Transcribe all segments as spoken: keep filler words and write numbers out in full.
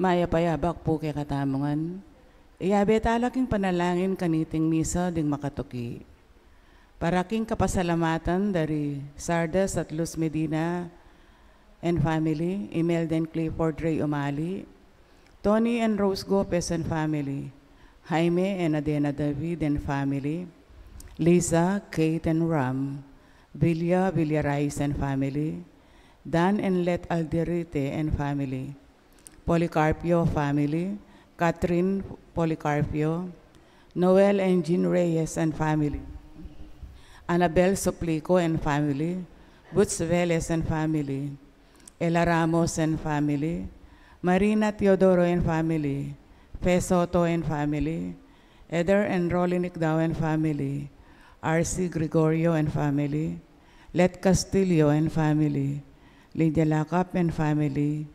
Mayap a abak pu kekatamu ngan. Iyabe tala king panalangin kaniting misa ding makatuki. Para king kapasalamatan dari Sardas at Luz Medina and family, Imelda and Clifford Ray Umali, Tony and Rose Gopez and family, Jaime and Adena David and family, Lisa, Kate and Ram, Villa Villarais and family, Dan and Let Alderete and family, Policarpio family, Catherine Policarpio, Noel and Jean Reyes and family, Annabel Suplico and family, Butz Velez and family, Ella Ramos and family, Marina Teodoro and family, Fe Soto and family, Eder and Rolly Nicdao and family, R C Gregorio and family, Let Castillo and family, Lydia Lacap and family,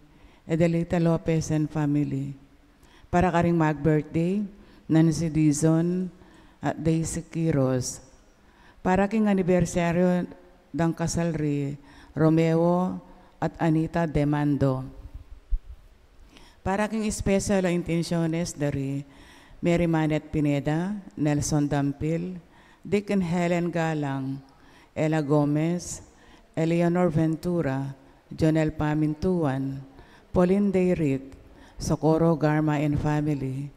Edelita Lopez and family. Para karing mag-birthday, Nancy Dizon at Daisy Quiros. Para king anibersaryo dang kasal ri Romeo at Anita Demando. Para king special a intensyones dari Mary Manette Pineda, Nelson Dampil, Dick and Helen Galang, Ella Gomez, Eleanor Ventura, Jonel Pamintuan, Pauline Dayrit, Socorro Garma and family,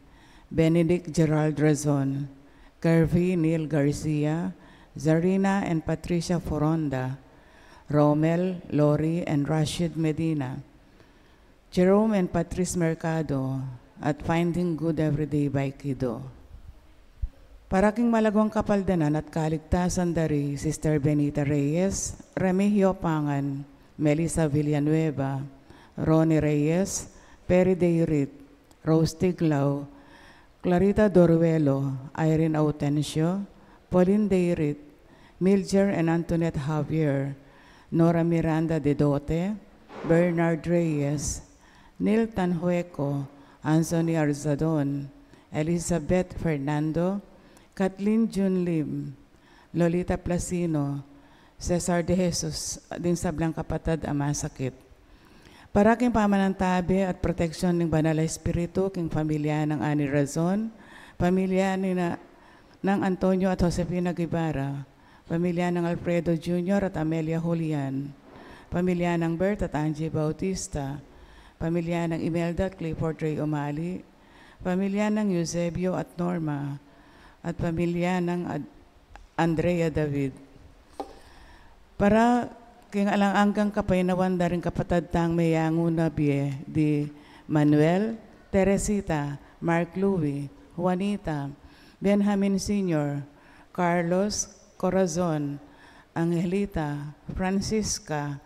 Benedict Gerald Razon, Kervy Neil Garcia, Zarina and Patricia Foronda, Romel, Lori, and Rashid Medina, Jerome and Patrice Mercado, at Finding Good Every Day by Kido. Para king malaguang kapaldanan at kaligtasan dari Sister Benita Reyes, Remigio Pangan, Melissa Villanueva, Ronnie Reyes, Perry Dayrit, Rose Tiglao, Clarita Doruelo, Irene Autencio, Pauline Dayrit, Milger and Antoinette Javier, Nora Miranda de Dote, Bernard Reyes, Neil Tanhueco, Anthony Arzadon, Elizabeth Fernando, Kathleen Jun Lim, Lolita Plasino, Cesar de Jesus, ding sablang kapatad a masakit. Para king pamanantabe at proteksyon ning Banal a Espiritu king pamilya nang Ani Razon, pamilya ni na, nang Antonio at Josefina Guevara, pamilya nang Alfredo Junior at Amelia Julian, pamilya nang Bert at Angie Bautista, pamilya nang Imelda at Clifford Ray Umali, pamilya nang Eusebio at Norma, at pamilya nang Ad-, Andrea David. Para king alang anggang kapaynawan da ring kapatad tang meyangu na bie di Manuel, Teresita, Mark Louie, Juanita, Benjamin Senior, Carlos, Corazon, Angelita, Francisca,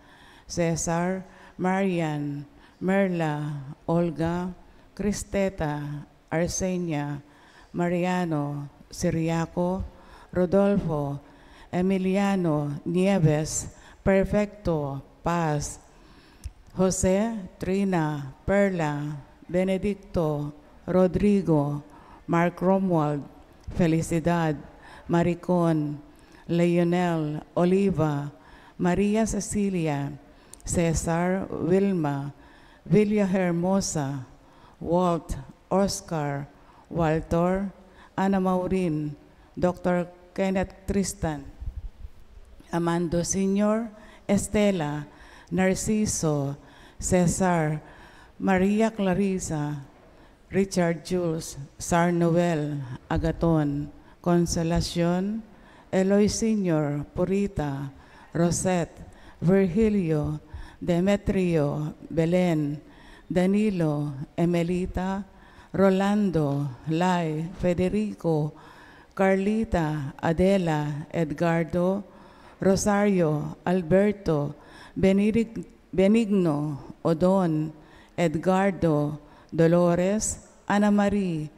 Cesar, Marian, Merla, Olga, Cristeta, Arsenia, Mariano, Siriaco, Rodolfo, Emiliano, Nieves, Perfecto, Paz, Jose, Trina, Perla, Benedicto, Rodrigo, Mark Romuald, Felicidad, Maricon, Leonel, Oliva, Maria Cecilia, Cesar, Wilma, Villa Hermosa, Walt, Oscar, Walter, Ana Maureen, Doctor Kenneth Tristan, Amando Senior, Estela, Narciso, Cesar, Maria Clarissa, Richard Jules, Sar Noel, Agaton, Consolacion, Eloy Senior, Purita, Rosette, Virgilio, Demetrio, Belen, Danilo, Emelita, Rolando, Lai, Federico, Carlita, Adela, Edgardo, Rosario, Alberto, Benedict-, Benigno, Odon, Edgardo, Dolores, Ana Marie,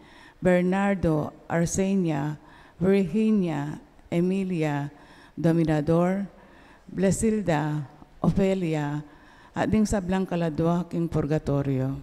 Bernardo, Arsenia, Virginia, Emilia, Dominador, Blesilda, Ofelia, at ding sablang kaladwa king purgatorio.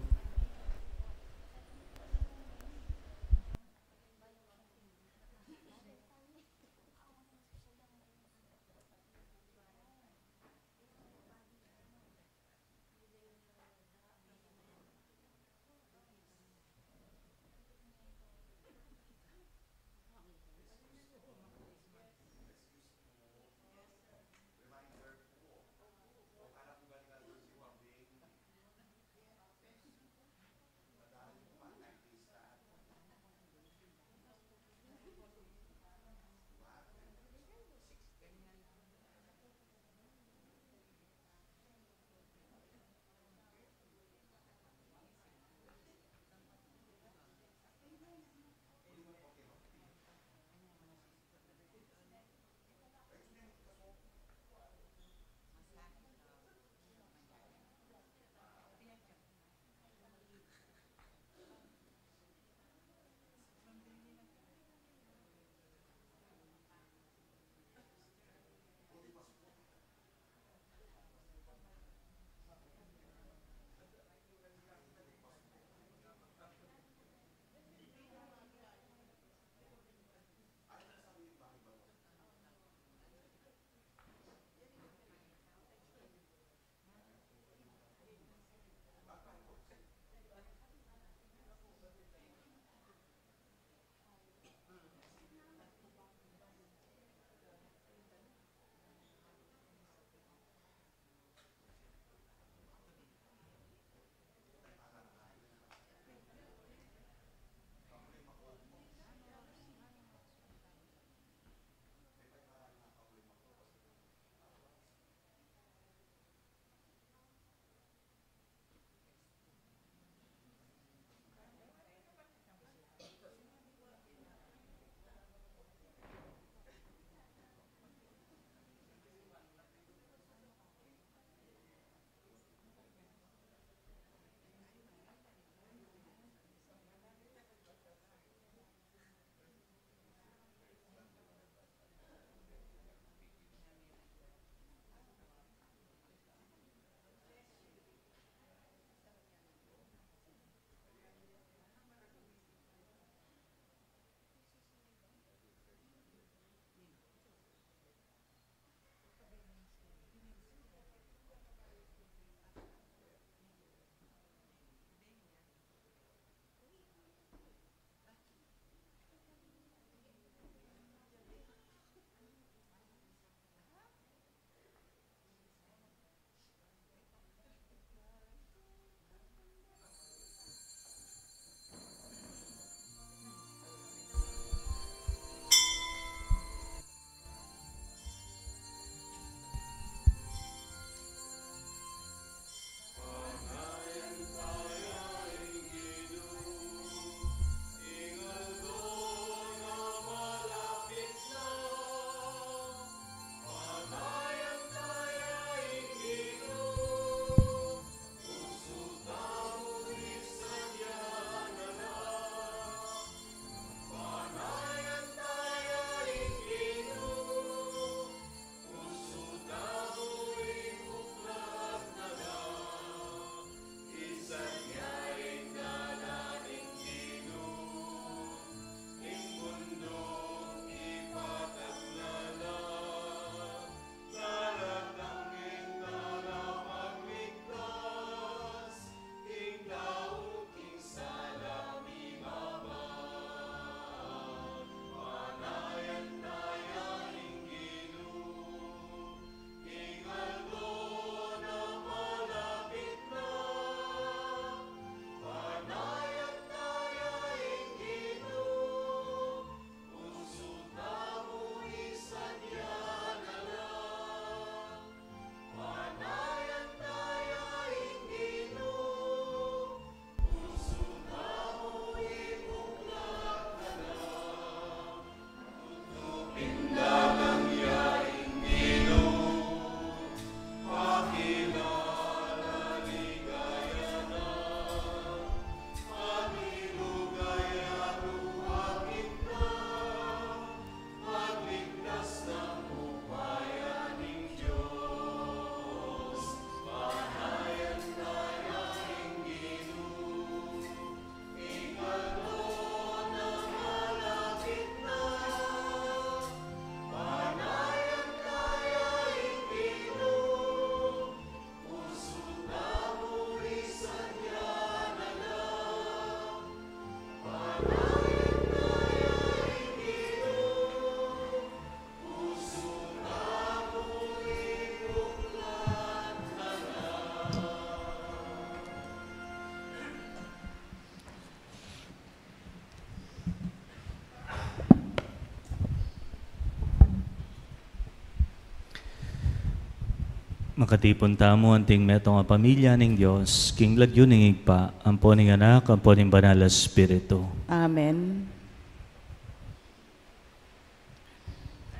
Katipun tamu anting metung a pamilya ning Dios, king lagyu ning Ibpa, ampo ning Anak, ampo ning Banal a Espiritu. Amen.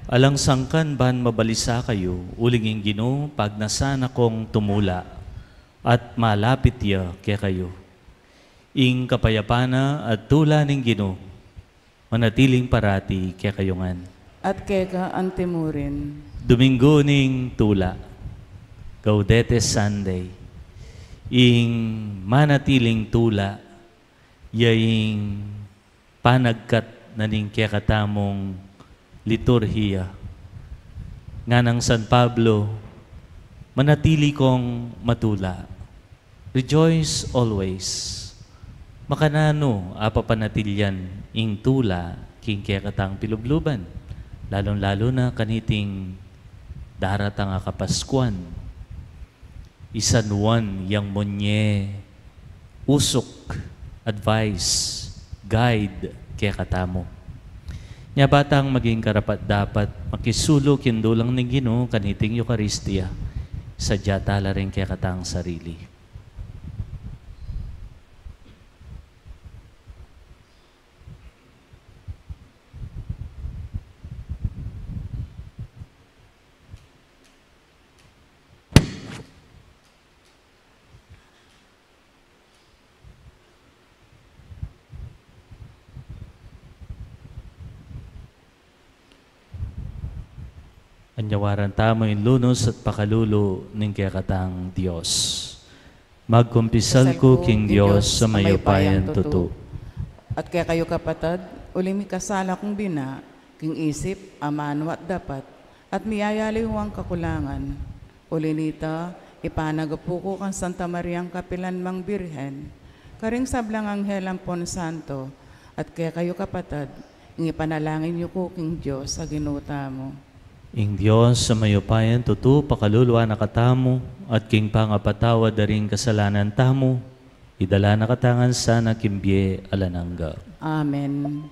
Alang sangkan ban mabalisa kayu, uling ing Ginu pagnasan na kong tumula, at malapit ya kekayu. Ing kapayapan na at tula ning Ginu, manatiling parati kekayu ngan. At keka antimurin. Domingo ning Tula, Gaudete Sunday. Ing manatiling tula, ya ing panagkat na ning kekatamung liturhiya. Nganang San Pablo, manatili kong matula. Rejoice always. Makananu a papanatilian ing tula king kekatang pilubluban, lalung-lalu na kaniting daratang a Kapaskuan. I San Juan yang munye usuk, advice, guide kekatamu. Nya ba tang maging karapat-dapat makisulu king dulang ning Ginu kaniting Eukaristia, sadya tala ring kekatang sarili. Anyawaran tamu ing lunus at pakalulu ning kekatang Dios. Magkumpisal ku king Dios a mayupayang tutu. At kekayu kapatad, uli mikasala kung bina, king isip, amanu at dapat, at miyayaliwang kakulangan. Uli nita, ipanagapu ku kang Santa Mariang kapilan mang Birhen, karing sablang anghel ampon santo, at kekayu kapatad, ing ipanalangin yu ku king Dios a Ginu tamu. Ing Dios a mayupayang tutu pakaluluan na katamu, at king pangapatawad da ring kasalanan tamu, idala na katamu ngan sana king bie alang angga. Amen.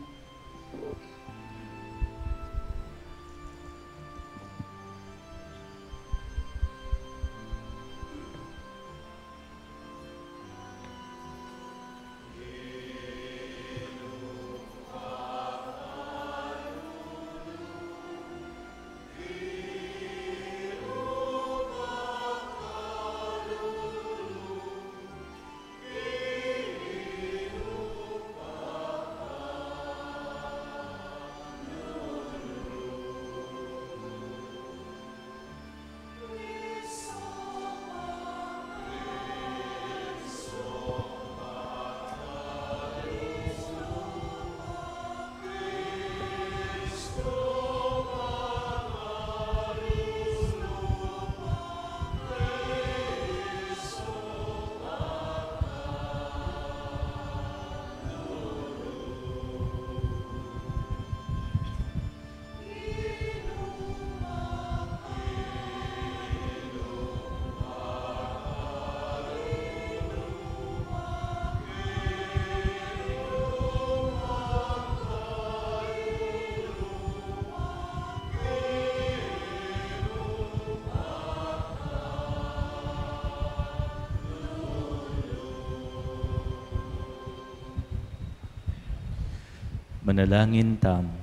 Manalangin tamu.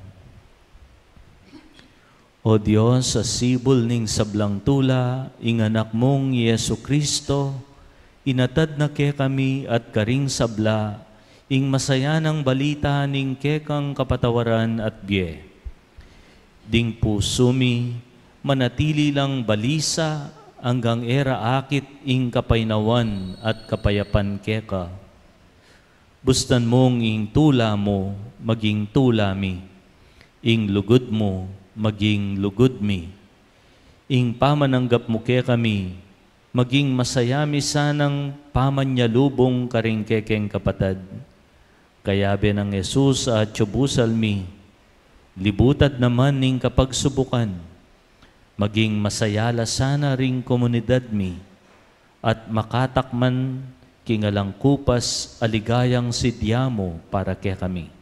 O Dios, a sibul ning sablang tula, ing Anak mung Jesucristo, inatad na kekami at karing sabla ing masayanang balita ning kekang kapatawaran at bie. Ding pusu mi manatili lang balisa anggang e ra akit ing kapaynawan at kapayapan keka. Bustan mung ing tula mu maging tula mi, ing lugud mu maging lugud mi, ing pamananggap mu kekami maging masaya mi sanang pamanyalubung karing kekeng kapatad. Kayabe nang Jesus a atyu busal mi, libutad na man ning kapagsubukan, maging masaya la sana ring komunidad mi, at makatakman king alang kupas a ligayang sidya mu para kekami.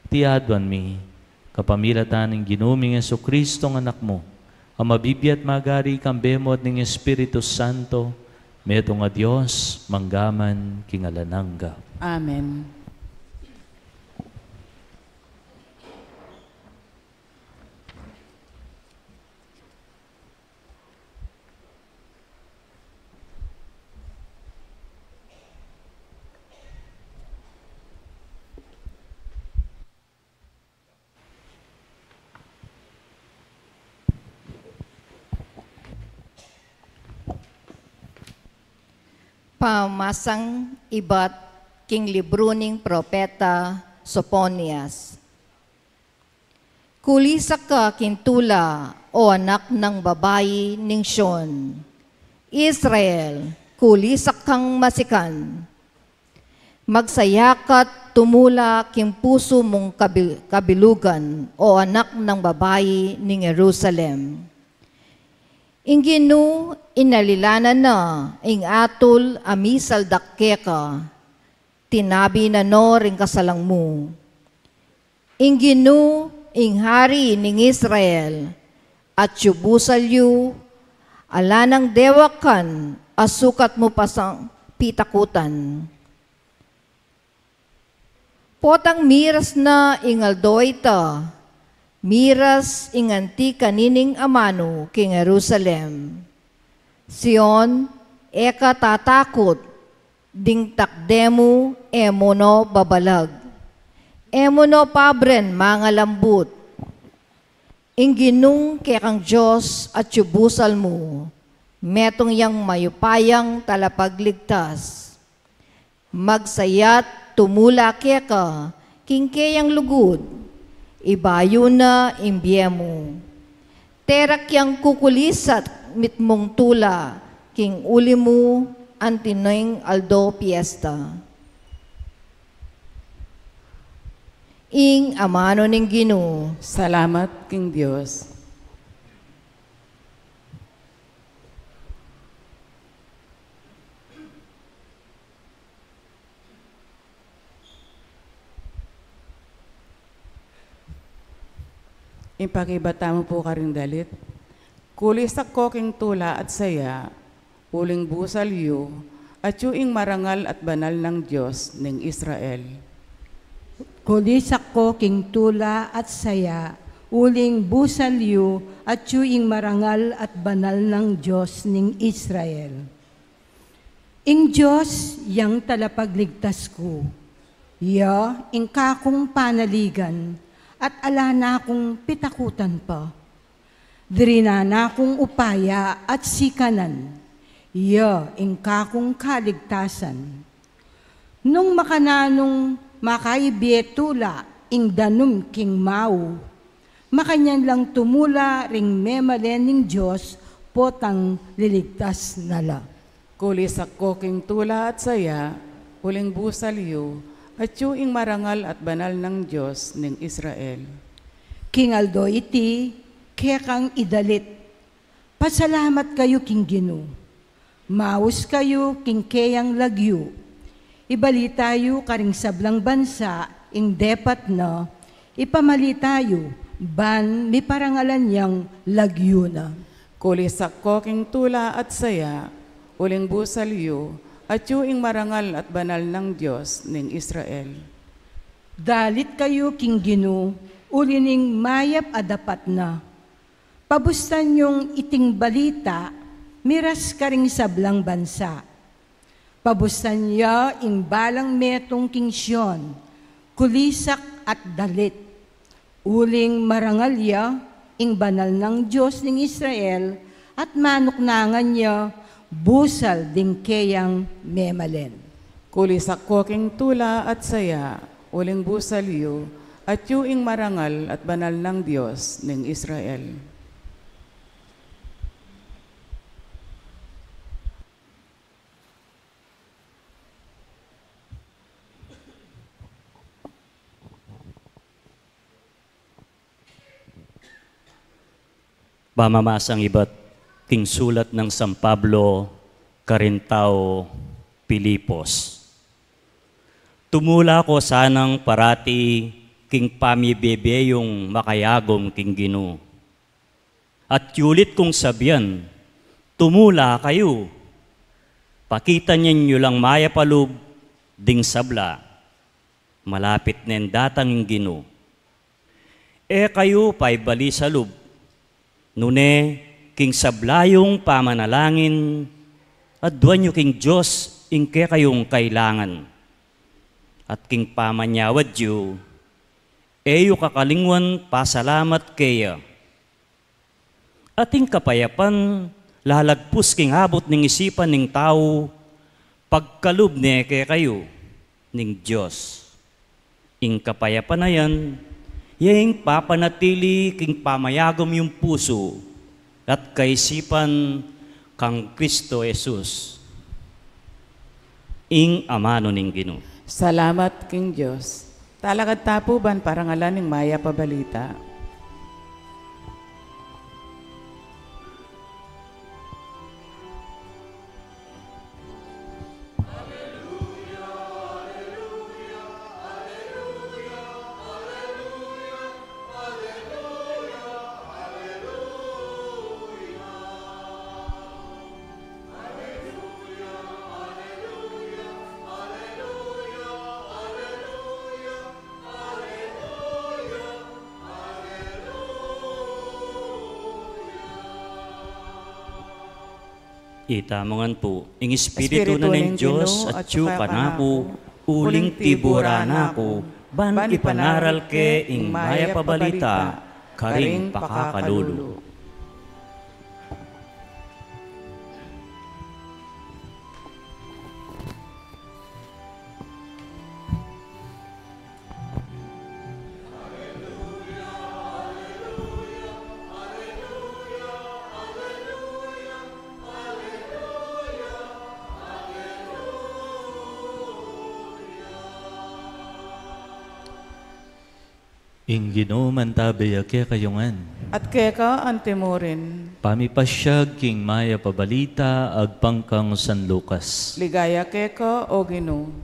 Iti aduan mi kapamilatan ning Ginu ming Jesucristo a Anak mu, A mabibie at magari, kambe mu at ning Espiritu Santo, metung a Dios, mangga man king alang angga. Amen. Pamamasang ibat king libru ning propeta Sofonias. Kulisak ka king tula, o anak nang babai ning Sion. Israel, kulisak kang masikan. Magsaya ka't tumula king pusu mung kabi-, kabilugan, o anak nang babai ning Jerusalem. Ing Ginu, inalilanan na ing atul a misaldak keka, tinabi na no ring kasalang mu. Ing Ginu, ing Hari ning Israel, atyu busal yu, ala nang dewakan a sukat mu pa sang pitakutan. Potang miras na ing aldo a ita, miras ing anti kanining amanu king Jerusalem. Sion, e ka tatakut, ding takde mu e mu no babalag. E mu no pabren mangalambut. Ing Ginung kekang Dios atyu busal mu, metung yang mayupayang talapagligtas. Magsaya't tumula keka king keyang lugud, ibayu na ing bie mu. Terak yang kukulisak mitmung tula king uli mu anti ning aldo piesta. Ing amanu ning Ginu. Salamat king Dios. Ipakibat tamu pu karing dalit. Kulisak ko king tula at saya, uling busal yu, atyu ing marangal at banal nang Dios ning Israel. Kulisak ko king tula at saya, uling busal yu, atyu ing marangal at banal nang Dios ning Israel. Ing Dios yang talapagligtas ku, ya ing kakung panaligan, at ala na kung pitakutan pa. Dirinan na kung upaya at sikanan, ya ing kakung kaligtasan. Nung makananung makaibie tula ing danum king mau, makanyan lang tumula ring memalen ning Dios potang liligtas na la. Kulisak ko king tula at saya, uling busal yu, atyu ing marangal at banal nang Dios ning Israel. King aldo iti, kekang idalit. Pasalamat kayu king Ginu. Maus kayu king keyang lagyu. Ibalita yu karing sablang bansa ing depat na, ipamalita yu ban miparangalan yang lagyu na. Kulisak ko king tula at saya, uling busal yu, atyu ing marangal at banal nang Dios ning Israel. Dalit kayu king Ginu, uli ning mayap a dapat na. Pabustan yung iting balita, miras karing sablang bansa. Pabustan ya ing balang metung king Sion, kulisak at dalit. Uling marangal ya ing banal nang Dios ning Israel, at manuknangan ya busal ding keyang memalen. Kulisak ko king tula at saya, uling busal yu, atyu ing marangal at banal nang Dios ning Israel. Pamamasang ibat king sulat nang San Pablo karing tau Filipos. Tumula ko sanang parati king pamibie-bie yung makayagum king Ginu. At yulit kung sabian, tumula kayu. Pakitan yu lang mayap a lub ding sabla. Malapit neng datang ing Ginu. E kayu paibali sa lub. Nune, king sabla yung pamanalangin, aduan yu king Dios ing kekayung kailangan. At king pamanyawad yu, e yu kakalingwan pasalamat keya. At ing kapayapan lalagpus king abut ning isipan ning tau, pagkalub ne kekayu ning Dios. Ing kapayapan a yan, ya ing papanatili king pamayagum yung pusu at kaisipan kang Kristo Jesus. Ing amanu ning Ginu. Salamat king Dios. Talakad ta pu ban parangalan ing mayap a balita. Itamu ngan pu, ing Espiritu na ning Dios atyu kanaku, uling tibura na ku, ban ipanaral ke ing mayap a balita karing pakakalulu. Ing Ginu mantabe ya kekayu ngan. At keka antimurin. Pamipasyag king mayap a balita agpang kang San Lucas. Ligaya keka, O Ginu.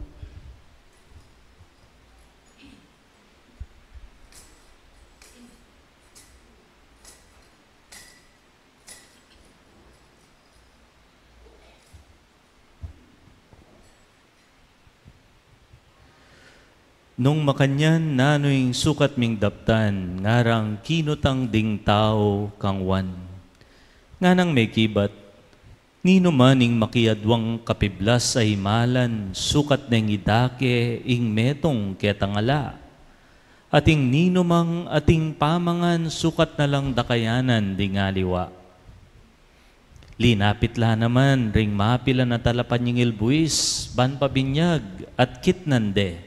Nung makanyan, nanu ing sukat ming daptan? Ngarang kinutang ding tau kang Juan. Nganang mekibat, ninu man ing makiadwang kapiblas a imalan, sukat neng idake ing metung ketang ala. At ing ninumang ating pamangan sukat na lang dakayanan ding aliwa. Linapit la naman ring mapilan a talapanyingil buis ban pabinyag at kitnan de,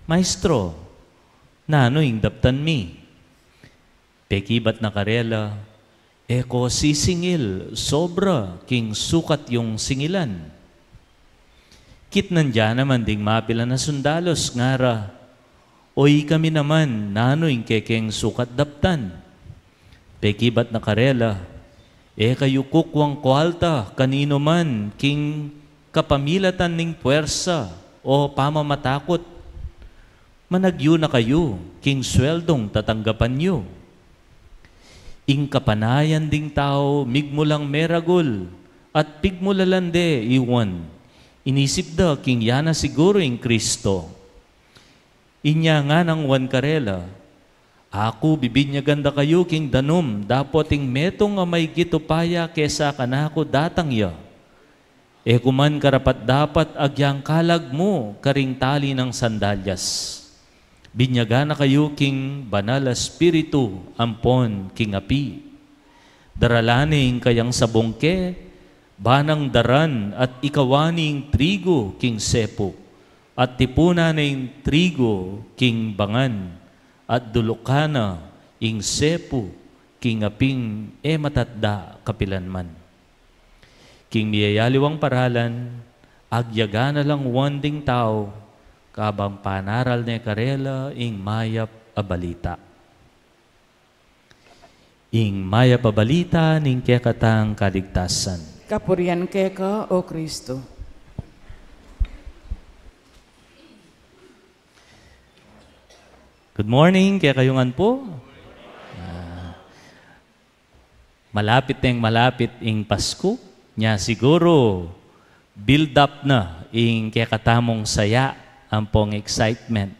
"Maestro, nanu ing daptan mi?" Pekibat na karela, "E ko sisingil sobra king sukat yung singilan." Kitnan da naman ding mapilan a sundalus, ngara, "O ikami naman, nanu ing kekeng sukat daptan?" Pekibat na karela, "E kayu kukuang kualta kaninu man king kapamilatan ning puersa o pamamatakut. Managyu na kayu king sweldung tatanggapan yu." Ing kapanayan ding tau migmulang meragul at pigmulalan de i Juan. Inisip da king ya na siguru ing Kristo. Inya nganang Juan karela, "Aku bibinyagan da kayu king danum dapot ing metung a maigit upaya kesa kanaku datang ya. E ku man karapat-dapat agyang kalag mu karing tali nang sandalyas." Binyagan na kayu king Banal a Espiritu ampon king api. Daralan ne ing kayang sabong ke, banang daran at ikawan ne ing trigu king sepu, at tipunan ne ing trigu king bangan, at dulukan na ing sepu king aping e matatda kapilan man. King miyayaliwang paralan, agyaga na lang Juan ding tau, kabang panaral ne karela ing mayap a balita. Ing mayap a balita ning kekatang kaligtasan. Kapurian keka, O Kristo. Good morning kekayu ngan pu. Ah, Malapit neng malapit ing Pasku, nya siguru build up na ing kekatamung saya ampong excitement.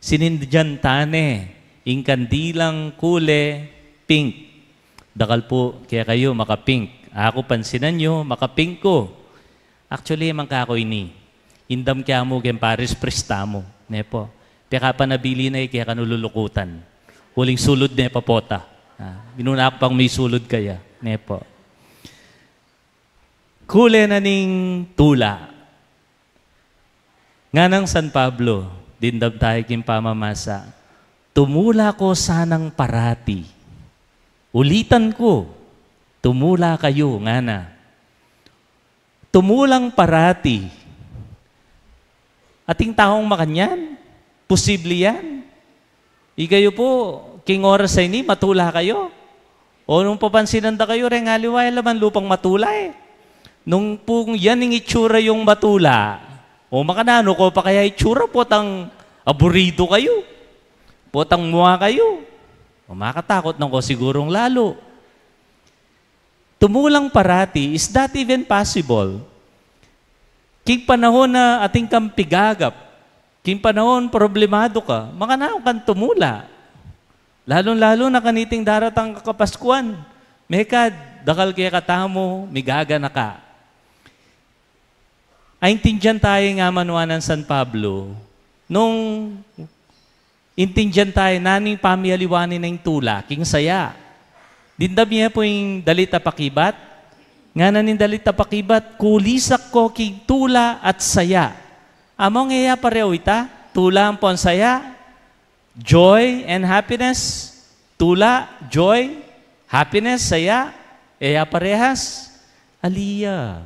Sinindyan tane ing kandilang kule pink. Dakal pu kekayu maka-pink. Aku, pansinan yu, maka-pink ku. Actually, e man kaku ini. Indam ke mu keng paris priest tamu, ne pu. Pekapanabili na i kekanu lulukutan. Uling sulud ne pa pota. Ah, minuna ku pang misulud kaya, ne pu. Kule na ning tula. Nganang San Pablo, dimdam tayu king pamamasa, "Tumula ko sanang parati." Ulitan ku, "Tumula kayu," ngana. Tumulang parati. Ating taung makanyan? Posible yan? Ikayu pu, king oras a ini, matula kayu? O nung papansinan da kayu, reng aliwa, e la man lupang matula e. Nung pung yan ing itsura yung matula, o makananu ko pa kaya itsura, potang aburidu kayu, potang mua kayu, o makatakut na ko sigurung lalu. Tumulang parati, is that even possible? King panahon na atin kang pigagap, king panahon problemadu ka, makananu kang tumula. Lalung-lalu na kaniting daratang a Kapaskuan, mekad, dakal kekatamu migaganaka. Aintindian tayu ing amanuan nang San Pablo, nung intindian tayu nanu ing pamialiwa na ning tula king saya. Dimdam ye pu ing dalit a pakibat. Ngana ning dalit a pakibat, "Kulisak ko king tula at saya." Among e ya pareho ita, tula ampong saya, joy and happiness, tula, joy, happiness, saya, e ya parehas. Ali ya.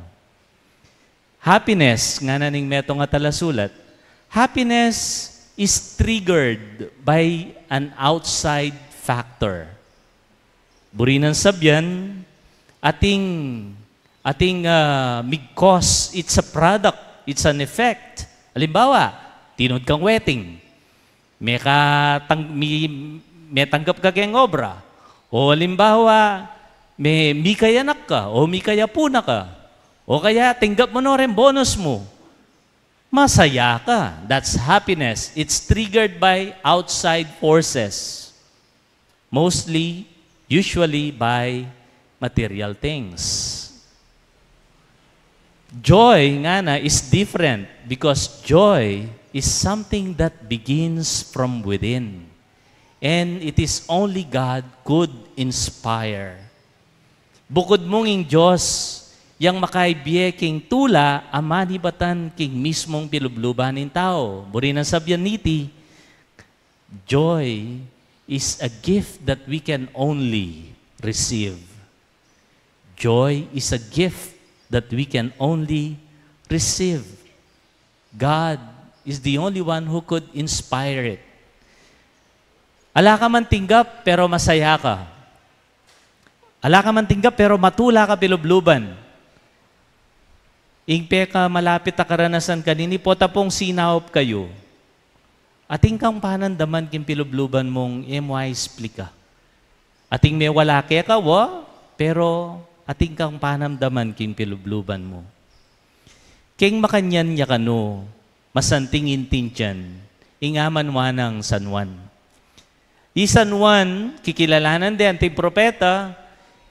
Happiness, ngana ning metung a talasulat, happiness is triggered by an outside factor. Buri nang sabian, ating, ating, ah, mig-cause, it's a product, it's an effect. Halimbawa, tinud kang wedding. Mekatang-, mi-, metanggap ka keng obra. O halimbawa, me-, mikayanak ka, o mikayapu na ka. O kaya, tinggap mu no reng bonus mu. Masaya ka. That's happiness. It's triggered by outside forces. Mostly, usually by material things. Joy, ngana, is different because joy is something that begins from within. And it is only God could inspire. Bukud mung ing Dios, yang makaibie king tula a manibatan king mismung pilubluban ning tau. Buri nang sabian niti, joy is a gift that we can only receive. Joy is a gift that we can only receive. God is the only one who could inspire it. Ala ka man tinggap, pero masaya ka. Ala ka man tinggap, pero matula ka pilubluban. Ing pekamalapit a karanasan kanini, pota pung sinaup kayu. Atin kang panamdaman king pilubluban mung e mu aisplika. Atin mewala keka, wa, pero atin kang panamdaman king pilubluban mu. King makanyan ya kanu, masanting intindian ing amanuan nang San Juan. I San Juan, kikilalanan de anting propeta,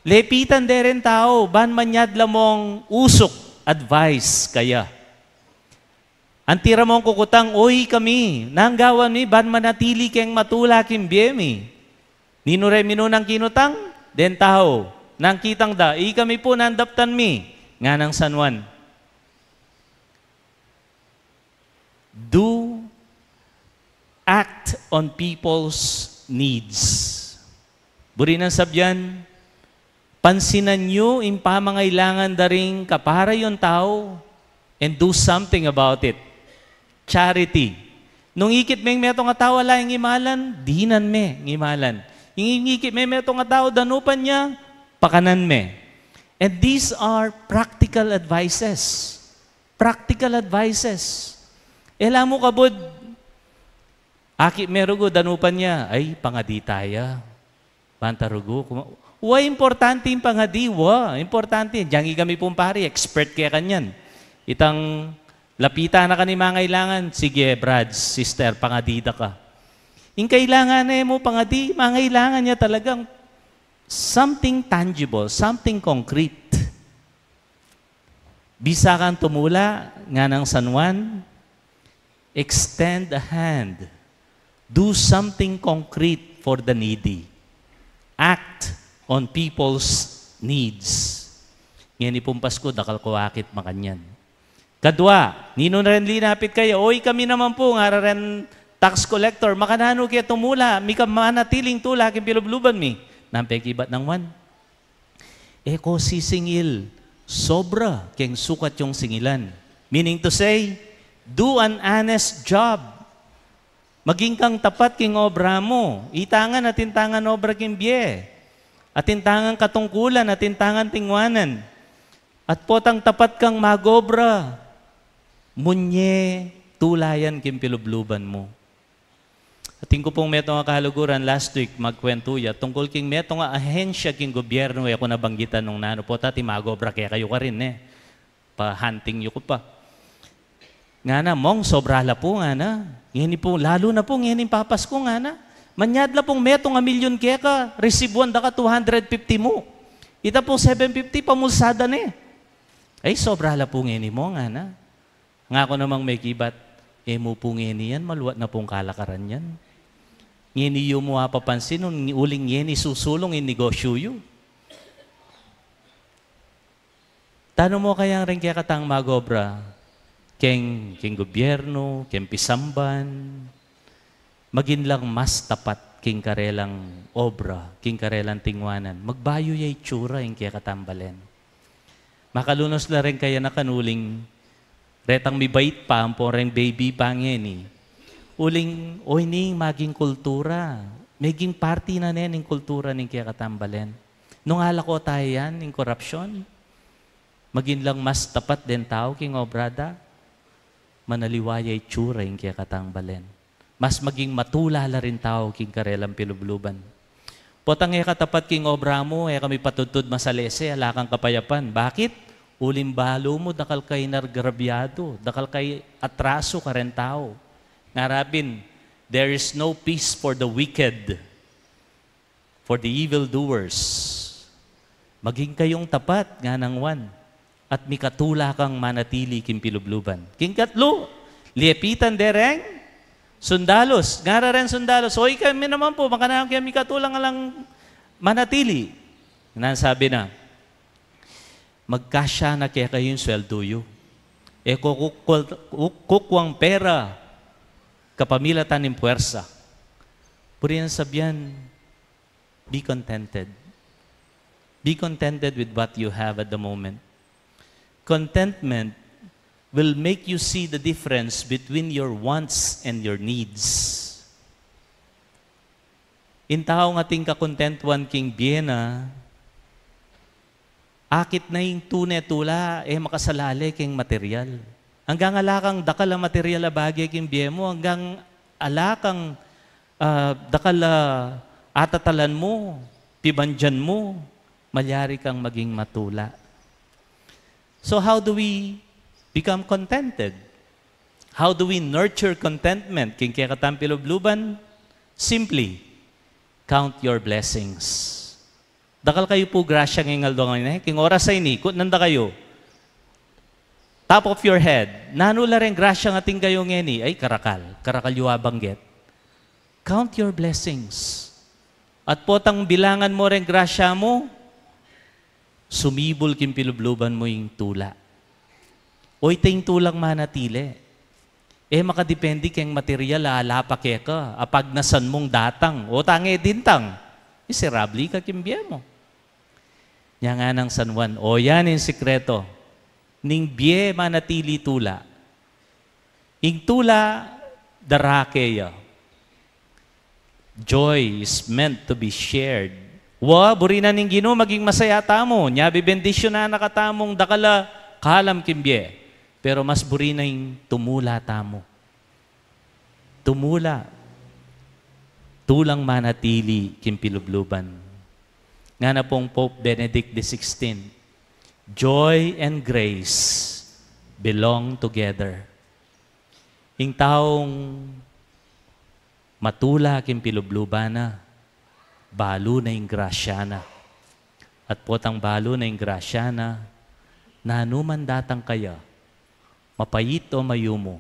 lepitan de reng tau ban manyadla mung usuk, advice, kaya. Anti ra mung kukutang, "O ikami, nanu ing gawan mi ban manatili keng matula king bie mi?" Ninu re minunang kinutang deng tau? Nanu ing kitang da? "Ikami pu, nanu ing daptan mi?" Nganang San Juan, "Do, act on people's needs." Buri nang sabian, pansinan yu ing pamangailangan da ring kapara yung tau and do something about it. Charity. Nung ikit meng metung a tau ala ing imalan, dinan me ing imalan. Ing ikit meng metung a tau danupan ya, pakanan me. And these are practical advices. Practical advices. E la mu kabud, akit me rugu, danupan ya, ay, pangadi taya. Banta rugu, kuma-, Wa, importante ing pangadi, wa. Importante. Diang ikami pung pari, expert kaya kanyan. Itang lapitan na ka ning mangailangan, sige, brad, sister, pangadi da ka. Ing kailangan na mu pangadi, mangailangan ya talagang something tangible, something concrete. Bisa kang tumula, nganang San Juan, extend a hand. Do something concrete for the needy. Act on people's needs. Ngeni pung Pasku, dakal ku akit makanyan. Kadwa, ninu na ren linapit kaya? O, ikami naman pu, ngara ren tax collector, makananu ke tumula, mika manatiling tula king pilubluban mi? Nanu ing pekibat nang Juan? E ko sisingil sobra keng sukat yung singilan. Meaning to say, do an honest job. Maging kang tapat king obra mu. Itangan, atin tangan obra king bie. Atin tangan katungkulan, atin tangan tingwanan. At potang tapat kang magobra, munye tulayan king pilubluban mu. Atin ku pung metung a kaluguran last week, magkwentu ya tungkul king metung a ahensya king gobyernu, e ku nabanggitan nung nanu, pota ti magobra kekayu karin, e. Pa-hunting yu ku pa. Ngana, Mong, sobra la pu, ngana. Ngeni pu, lalu na pu ngeni papasku, ngana. Manyad la pung metung a milyun keka, resibuan da ka two hundred fifty mu. Ita pu seven fifty, pamulsada ne. Ay, sobra la pu ngeni, Mong, ngana. Ngaku namang mekibat, e mu pu ngeni yan, maluat na pung kalakaran yan. Ngeni yu mu apapansin, uling ngeni susulung ing negosyu yu. Tanu mu kayang ring kekatang magobra, keng, keng gobyernu, keng pisamban, maging lang mas tapat king karelang obra, king karelang tingwanan. Magbayu ya itsura ing kekatang balen. Makalunus la ring kayanakan uling retang mibait pa, ampo reng baby pa ngeni. Uling, o, ini ing maging kultura. Meging parti na ne ning kultura ning kekatang balen. Nung alako taya yan, ing korapsyon, maging lang mas tapat den tau king obra da, manaliwa ya itsura ing kekatang balen. Mas maging matula la ring tau king karelang pilubluban. Potang e ka tapat king obra mu, e ka mipatudtud masalese, ala kang kapayapan. Bakit? Uling balu mu, dakal kang inagrabyadu, dakal kang atrasu karen tau. Ngara pin, "There is no peace for the wicked, for the evildoers." Maging kayung tapat, nganang Juan, at mikatula kang manatili king pilubluban. King katlu, liepitan de reng sundalus. Ngara reng sundalus, "O, ikami naman pu, makananu ke mikatula ngan lang manatili?" Nanu ing sabi na? "Magkasya na kekayu ing sweldu yu. E ko kuk-, kuk-, kukuang pera kapamilatan ning puwersa." Buri nang sabian, be contented. Be contented with what you have at the moment. Contentment will make you see the difference between your wants and your needs. Ing taung ating kakontentuan king bie na, akit na ing tune tula, e makasalale king material. Anggang ala kang dakal a material a bage king bie mu, anggang ala kang, ah, dakal a atatalan mu, pibandian mu, malyari kang maging matula. So how do we become contented? How do we nurture contentment king kekatang pilubluban? Simply, count your blessings. Dakal kayu pu grasya ngeni, aldo ngeni, king oras a ini, kutnan da kayu. Top of your head, nanu la reng grasya atin kayu ngeni? Ay, karakal. Karakal yu abanggit. Count your blessings. At potang bilangan mu reng grasya mu, sumibul king pilubluban mu ing tula. O, ita ing tulang manatili. E makadepende keng material a ala pa keka, a pagnasan mung datang, o tange dintang, miserable ka king bie mu. Nya nganang San Juan, o, yan ing sikreto ning bie manatili tula. Ing tula, darake ya. Joy is meant to be shared. Wa, buri na ning Ginu maging masaya tamu, nya bebendisyunan na katamung dakal a kalam king bie. Pero mas buri na ing tumula tamu. Tumula. Tulang manatili king pilubluban. Ngana pung Pope Benedict the sixteenth, "Joy and grace belong together." Ing taung matula king pilubluban na, balu na ing grasya na. At potang balu na ing grasya na, nanu man datang kaya, mapait o mayumu,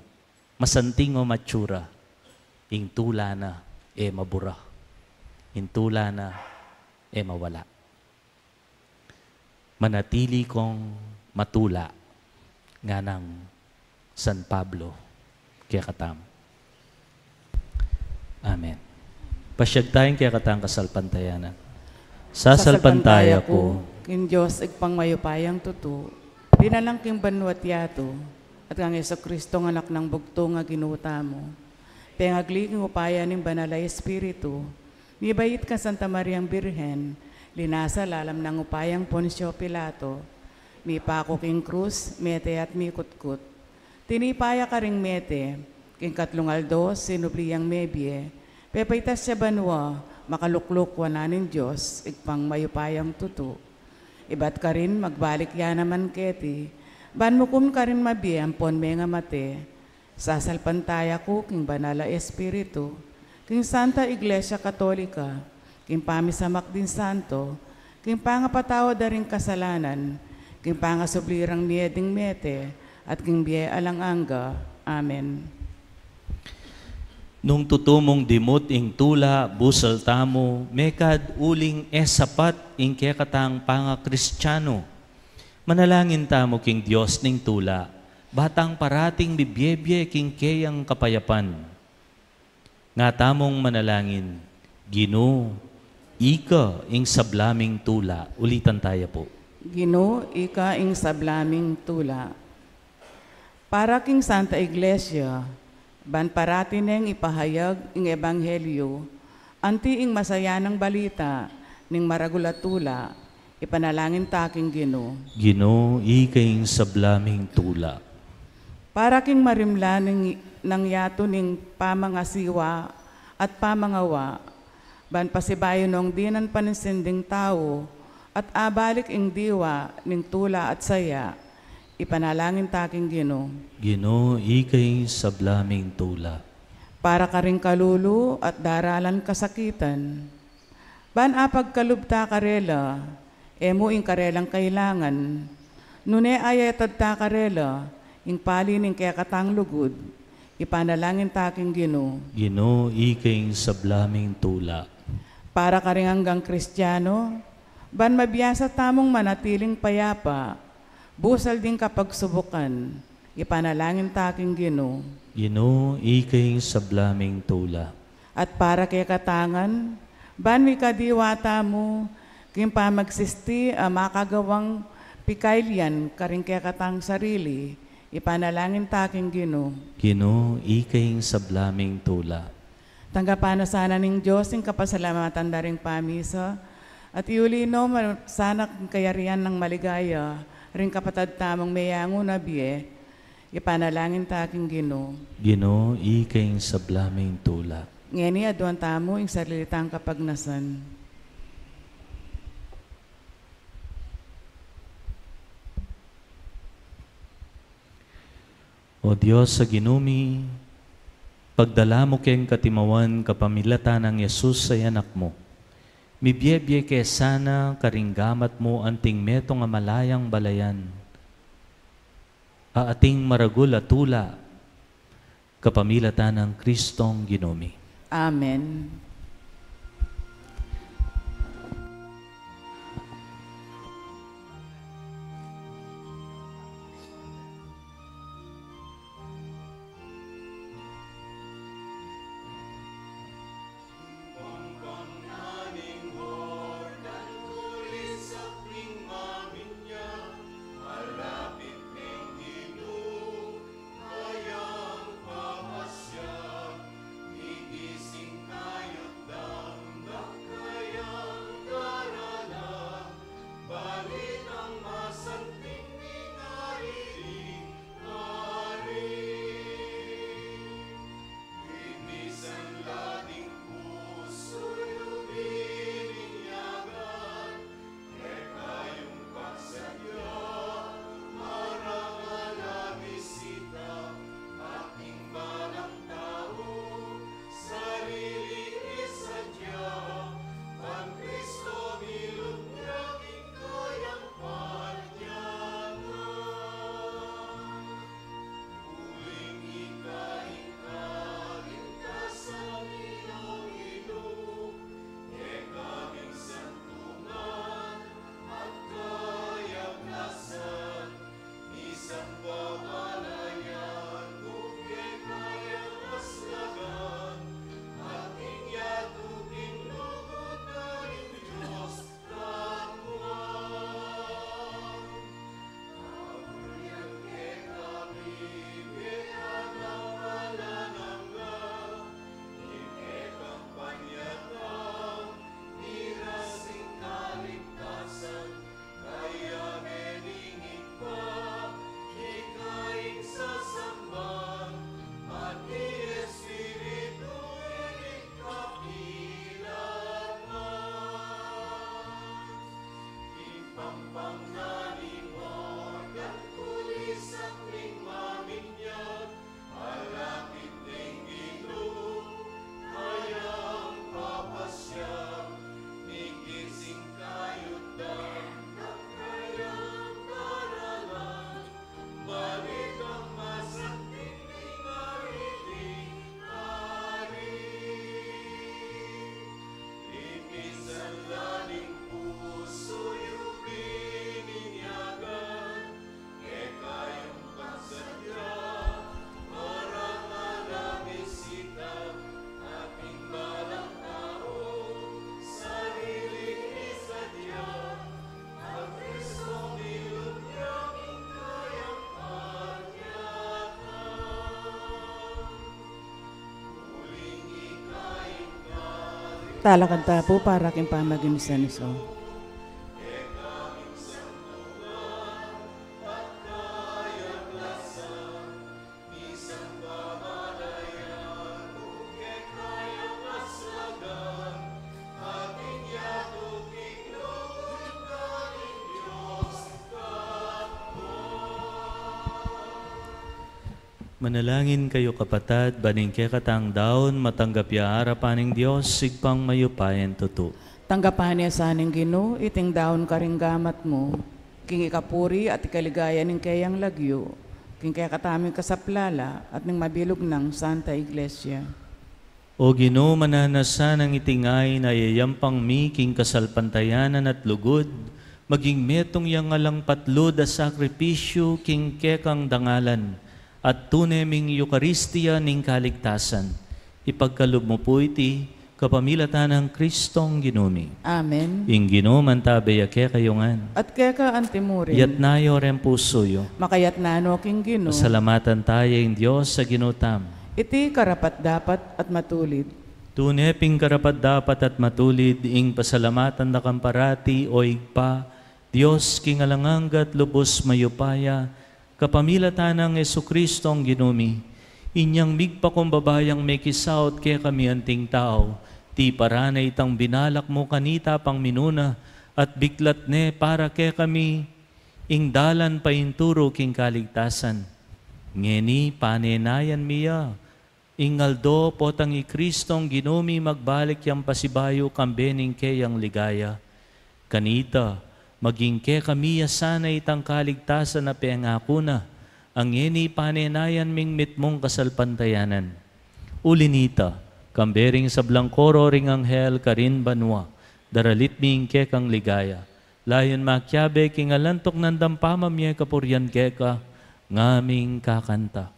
masanting o matsura, ing tula na e mabura, ing tula na e mawala. Manatili kong matula, nganang San Pablo kekatamu. Amen. Pasiag tayang kekatang kasalpantayanan. Sasalpantaya ku king Dios, Ibpang mayupayang tutu, dinalang king banua't yatu, at kang Jesucristo, Anak nang bugtung a Ginu tamu, pengagli king upaya ning Banal a Espiritu, mibait kang Santa Mariang Birhen, linasa lalam nang upayang Poncio Pilato, mipaku king krus, mete at mikutkut. Tinipa ya karing mete, king katlung aldo sinubli yang mebie, pepaitas ya banua, makalukluk wanan ning Dios, Ibpang mayupayang tutu. Ibat karin magbalik ya naman keti, ban mukum karin mabie ampon mengamate. Sasalpantaya ku king Banal a Espiritu, king Santa Iglesia Katolika, king pamisamak ding santo, king pangapatawad da ring kasalanan, king pangasubli rang mie ding mete, at king bie alang angga. Amen. Nung tutu mung dimut ing tula, busal tamu, mekad uling e sapat ing kekatang pangakristianu. Manalangin tamu king Dios ning tula, ba tang parating bibiebie king keyang kapayapan. Nga tamung manalangin, Ginu, ika ing sabla ming tula. Ulitan taya pu. Ginu, ika ing sabla ming tula. Para king Santa Iglesia, ban parati neng ipahayag ing ebanghelyu, anti ing masayanang balita ning maragul a tula, ipanalangin ta king Ginu. Ginu, ika ing sabla ming tula. Para king marimla ning, nang yatu ning pamangasiwa at pamangawa, ban pasibayu nong dinan paninsin ding tau, at abalik ing diwa ning tula at saya, ipanalangin ta king Ginu. Ginu, ika ing sabla ming tula. Para karing kalulu at daralan kasakitan, ban apagkalub ta karela, e mu ing karelang kailangan, nune ayatad ta karela ing pali ning kekatang lugud, ipanalangin ta king Ginu. Ginu, ika ing sabla ming tula. Para karing anggang Kristiano, ban mabiasa tamung manatiling payapa, busal ding kapagsubukan, ipanalangin ta king Ginu. Ginu, ika ing sabla ming tula. At para kekatang ngan, ban mikadiwa tamu king pamagsisti a makagawang pikailian karing kekatang sarili, ipanalangin ta king Ginu. Ginu, ika ing sabla ming tula. Tanggapan na sana ning Dios ing kapasalamatan da ring pamisa, at iuli no ma-, sana king kayarian nang maligaya ring kapatad tamung meyangu na bie, ipanalangin ta king Ginu. Ginu, ika ing sabla ming tula. Ngeni aduan tamu ing sarili tang kapagnasan. O Dios a Ginu mi, pagdala mu keng katimawan kapamilatan nang Jesus a Anak mu. Mibiebie ke sana karing gamat mu anting metung a malayang balayan a ating maragul a tula, kapamilatan nang Kristong Ginu mi. Amen. Talakad ta pu para king pamagmisan isu. Manalangin kayu, kapatad, ban ing kekatang daun matanggap ya arapan ning Dios, Ibpang mayupayang tutu. Tanggapan na sa ning Ginu iting daun karing gamat mu, king ikapuri at ikaligaya ning keyang lagyu, king kekatamung kasaplalan at ning mabilug nang Santa Iglesia. O Ginu, mananu sanang iting ain a yayampang mi king kasalpantayanan at lugud, maging metung yang alang patlud a sakripisyu king kekang dangalan, at tune ming Eukaristia ning kaligtasan. Ipagkalub mu pu iti kapamilatan nang Kristong Ginu mi. Amen. Ing Ginu mantabe ya kekayu ngan. At keka antimurin. Iyatas yu reng pusu yu. Makayatas no king Ginu. Pasalamatan taya ing Dios a Ginu tamu. Iti karapat-dapat at matulid. Tune pin karapat-dapat at matulid ing pasalamatan da kang parati, o Ibpa, Dios king alang angga at lubus mayupaya, kapamilatan nang Jesucristo a Ginu mi. Inyang migpakumbaba yang mekisaut kekami anting tau, tiparan na itang binalak mu kanita pang minuna, at biklat ne para kekami ing dalan painturu king kaligtasan. Ngeni panenayan mi ya, ing aldo potang i Kristong Ginu mi magbalik yang pasibayu kambe ning keyang ligaya. Kanita, maging kekami ya sana itang kaligtasan a pengaku na, a ngeni panenayan ming mitmung kasalpantayanan. Uli nita, kambe ring sablang koro ring anghel karin banua, daralit mi ing kekang ligaya. Layun makiabe king alantuk nang dampamamye kapurian keka, ngaming kakanta.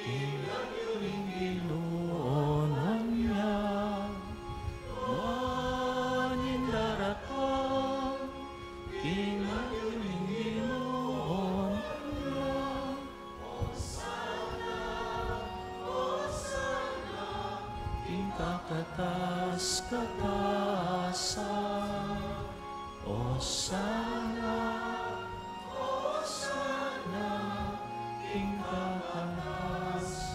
King lagyu ning Ginu, o nuan ya. Nuan ing daratang king lagyu ning Ginu, o nuan ya. Osana, osana king kakatas-katasan. Osana, osana king kakatas-katasan.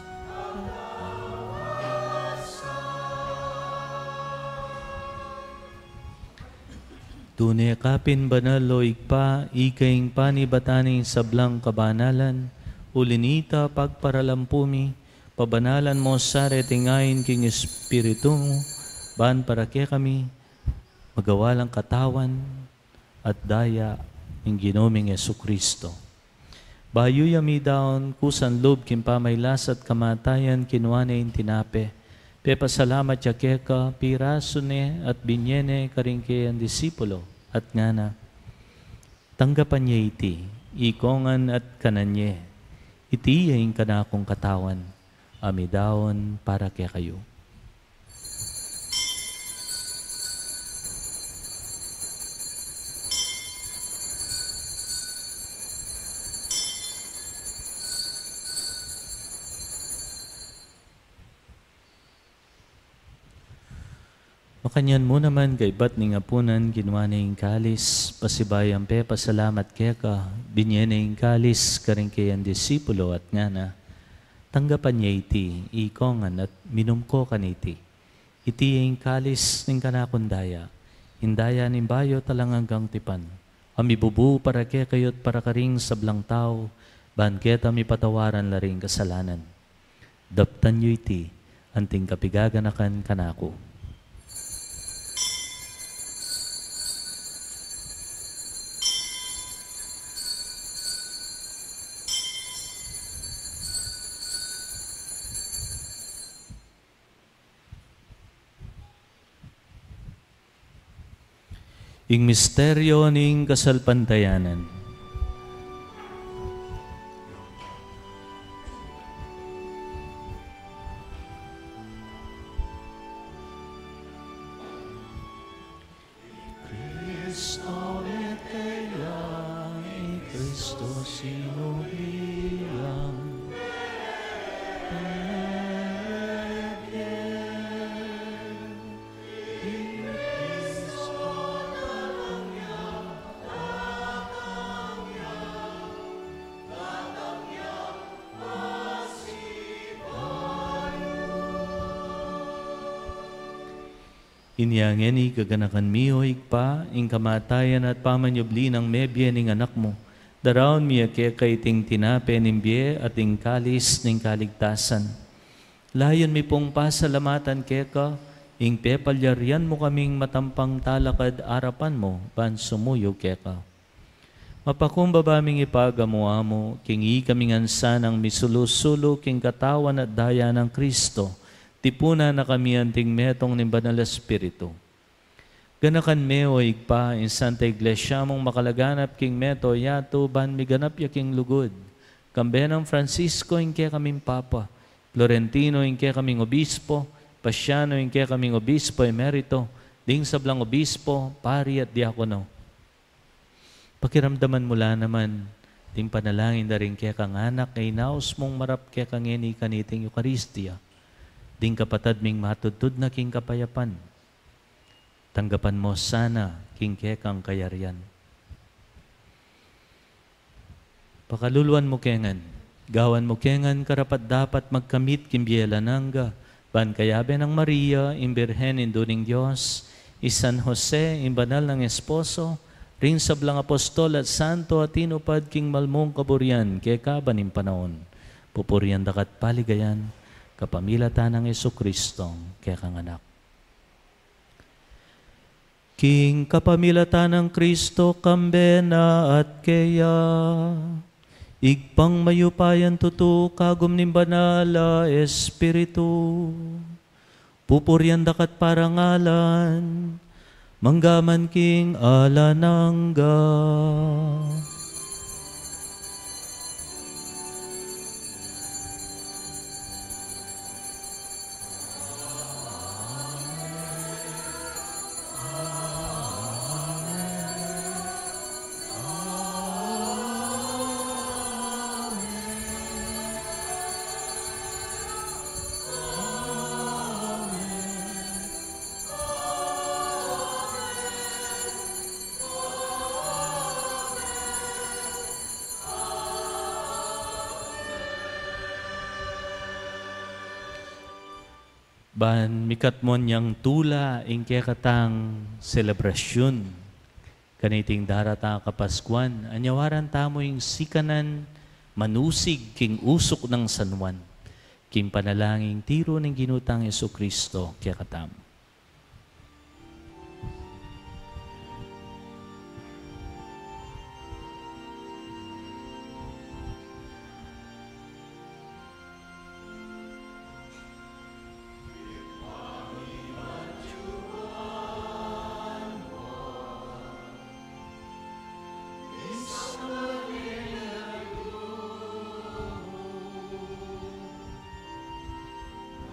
Tune ka pin banal, o Ibpa, ika ing panibatan ning sablang kabanalan. Uli nita, pagparalampu mi, pabanalan mu sa reting ain king Espiritu mu, ban para kekami magawa lang katawan at daya ning Ginu ming Jesucristo. Bayu ya midaun kusan lub king pamailas at kamatayan, kinua ne ing tinape, pepasalamat ya keka, pirasu ne at binye ne karing keyang disipulo, at ngana: Tanggapan ye iti, ikongan at kanan ye. Iti ya ing kanakung katawan, a midaun para kekayu. Makanyan mu naman, kaybat ning apunan, kinua ne ing kalis, pasibayu yang pepasalamat keka, binye ne ing kalis karing keyang disipulo, at ngana: Tanggapan ye iti, ikongan, at minum ko kaniti. Iti ing kalis ning kanakung daya, ing daya ning bayu at alang anggang tipan, a mibubu para kekayu at para karing sablang tau, ban keta mipatawaran la ring kasalanan. Daptan yu iti, anting kapigaganakan kanaku. Ing misteryo ning kasalpantayanan. Cristo, Betela, i Cristo sinubilang. Inya ngeni, kaganakan mi, o Ibpa, ing kamatayan at pamanyubli nang mebie ning Anak mu, daraun mi ya keka iting tinape ning bie at ing kalis ning kaligtasan. Layun mi pung pasalamatan keka ing pepalyarian mu kaming matampang talakad arapan mu ban sumuyu keka. Mapakumbaba ming ipagamu-amu king ikami ngan sanang misulu-sulu king katawan at daya nang Cristo, tipunan na kami anting metung ning Banal Espiritu. Ganakan me, o Ibpa, ing Santa Iglesia mung makalaganap king mabilug a yatu ban miganap ya king lugud, kambe nang Francisco ing kekaming Papa, Florentino ing kekaming Obispo, Paciano ing kekaming Obispo Emerito, ding sablang Obispo, Pari at Diakono. Pakiramdaman mu la naman ding panalangin da ring kekang anak a inaus mung marap keka ngeni kaniting Eukaristia, ding kapatad ming matudtud na king kapayapan. Tanggapan mu sana king kekang kayarian. Pakaluluan mu ke ngan, gawan mu ke ngan karapat-dapat magkamit king bie alang angga, ban kayabe nang Maria, ing Birhen Indu ning Dios, i San Jose, ing banal nang esposo, ring sablang apostol at santo a tinupad king malmung kaburian kekaban ning panaun, pupurian daka at paligayan kapamilatan nang Jesucristo, kekang Anak. King kapamilatan nang Cristo, kambe na at keya, Ibpang mayupayang tutu, kagum ning Banal a Espiritu, pupurian daka at parangalan, mangga man king alang angga. Ban mikatmuan yang tula ing kekatang selebrasyun kaniting daratang a Kapaskuan, anyawaran tamu ing sikanan manusig king usuk nang San Juan, king panalangin tiru ning Ginu tang Jesucristo kekatamu.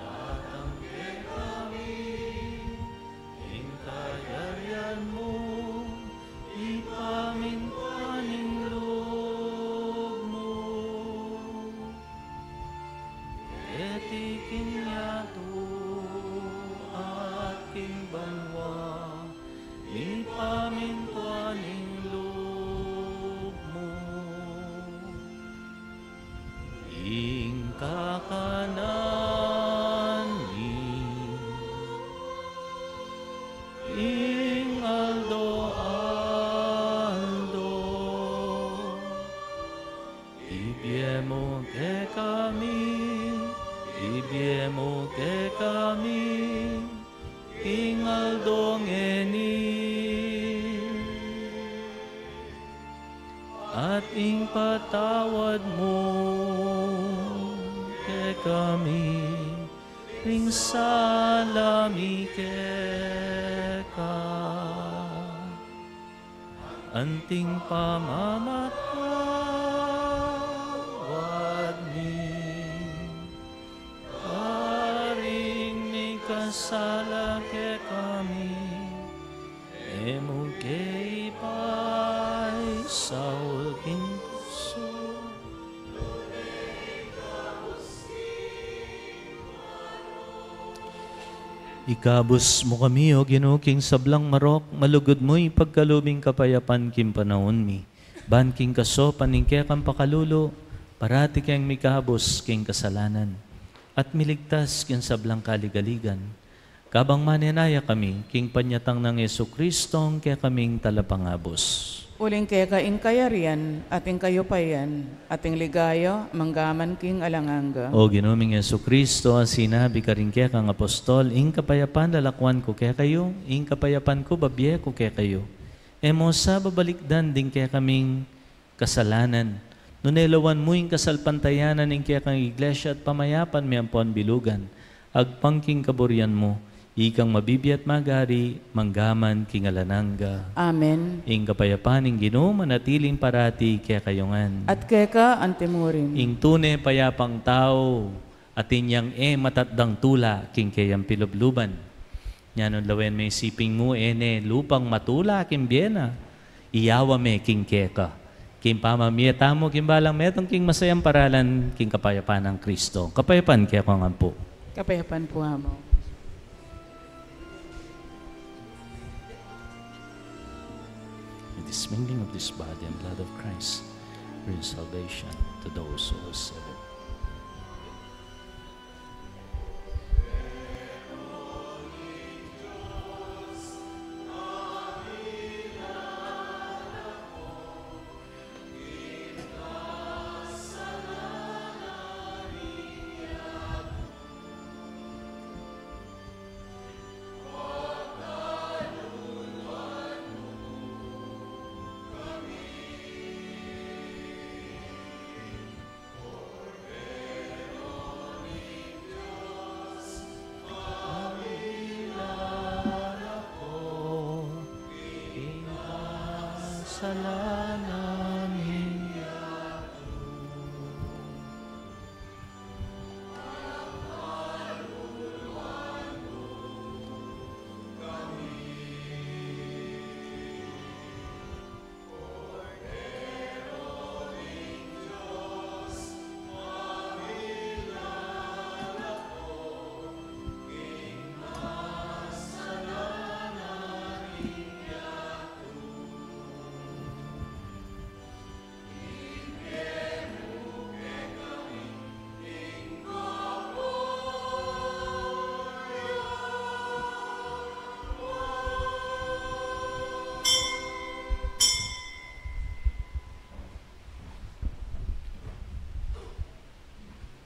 Datang kekami ing kayarian mu, ipamintuan ing lub mu. Keti king yatu at king banua, ipamintuan ing lub mu. Ing kakanan mi king aldo-aldo, ibie mu kekami, ibie mu kekami king aldo ngeni. At ipatawad mu kekami ring sala mi keka, Anting pamamatawad mi, karing mikasala kekami, e mu ke ipaisaul king tuksu. Ikabus mu kami, O Ginu, king sablang marok, malugud mu ipagkalub ing kapayapan king panaun mi. Ban king kasaupan ning kekang pakalulu, parati keng mikabus king kasalanan, at miligtas king sablang kaligaligan. Kabang manenaya kami king panyatang nang Jesucristo, ing kekaming Talapangabus. Uling keka ing kayarian, at ing kayupayan, at ing ligaya, manggaman king alang angga. O Ginu ming Jesucristo, a sinabi karing kekang apostol, ing kapayapan lalakwan ku kekayu, ing kapayapan ku babie ku kekayu. E mu sa babalikdan ding kekaming kasalanan, nune lawan mu ing kasalpantayanan ning kekang Iglesia at pamayapan mi ampon bilugan, agpang king kaburian mu, ikang mabibie at magari, manggaman king alang angga. Amen. Ing kapayapan ning Ginu manatiling parati kekayu ngan. At keka antimurin. Ing tune payapang tau, atin yang e matatdang tula king keyang pilubluban. Nya nung lawen me ing siping mu, e ne lupang matula king bie na, iyawa me king keka. King pamamie tamu king balang metung king masayang paralan, king kapayapan nang Kristo. Kapayapan kekongan pu. Kapayapan pu, Among. It is mingling of this body and blood of Christ brings salvation to those who are saved.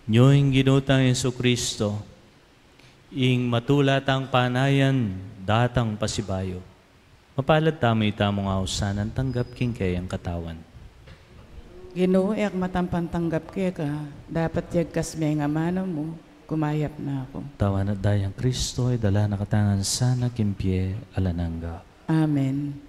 Nyo ing Ginu tang Jesucristo, ing matula tang panayan, datang pasibayu. Mapalad tamu ita mung ausan a tanggap king keyang katawan. Ginu, e ku matampan tanggap keka, dapot yagkas me ing amanu mu, kumayap na ku. Tawan at dayang Kristo, idala na katamu ngan sana king bie alang angga. Amen.